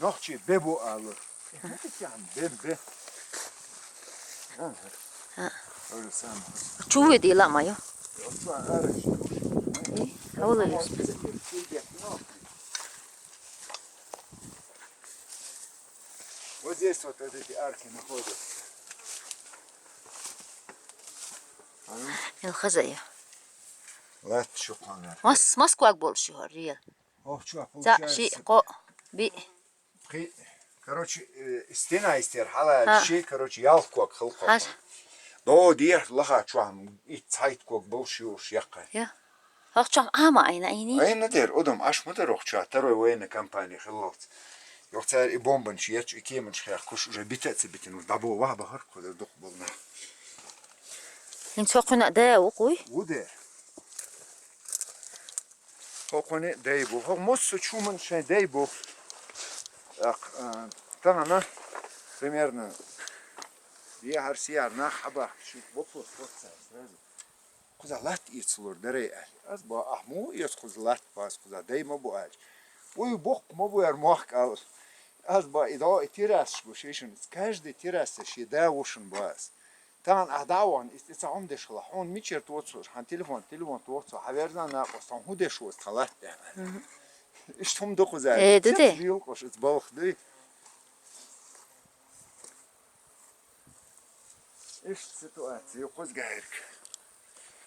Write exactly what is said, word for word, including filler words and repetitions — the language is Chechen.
Нохчий бе бу алу. Бе, бе. А. Чувствует и лама, ё. И, а вот здесь. Вот здесь вот эти арки находятся. Эл хазая. Лат шу къамер. Мас, мас квак болуш ю, реал. Ох, чё, За, ши, получается. Къо, би. Хи-, короче, э, стена истер, хала, Ха. Ши, короче, ялх квак, хыл квак. Хаш. До дер лаха чуам, и цайт квак болуш ю, ш якка. Я. Хах чуам ама айна ини. Айна дер, одам аш мудар ох чуа, второй военной кампании хыллалц. Ёхцар и бомбан чи, яч и кеман чи хях, куш уже битаца битин, уж дабо ваха бахар, куда дух болна. Ин цокуна да укуй. Вуде. Хокуни дай бу. Хок мосу чуман шай дай бу. Так, э, тана, примерно, я харсияр на хаба, шут вопрос, вот сразу. Куза лат ицлур дарай али. Аз ба ахму ец куза лат бас куза дай ма бу али. Ой бок ма бу яр мох кал. Аз ба идо и террас бу шишин. Каждый террас ши да ушин бас. Тан а даван, ис ца ум деш хла. Он мичер тоцуш, хан телефон, телефон тоцу, хаверзан на костан ху деш вот халат. Иш тум да куза. Э, да, да. Вил кош ис балх ды. Иш ситуация куз гайрк.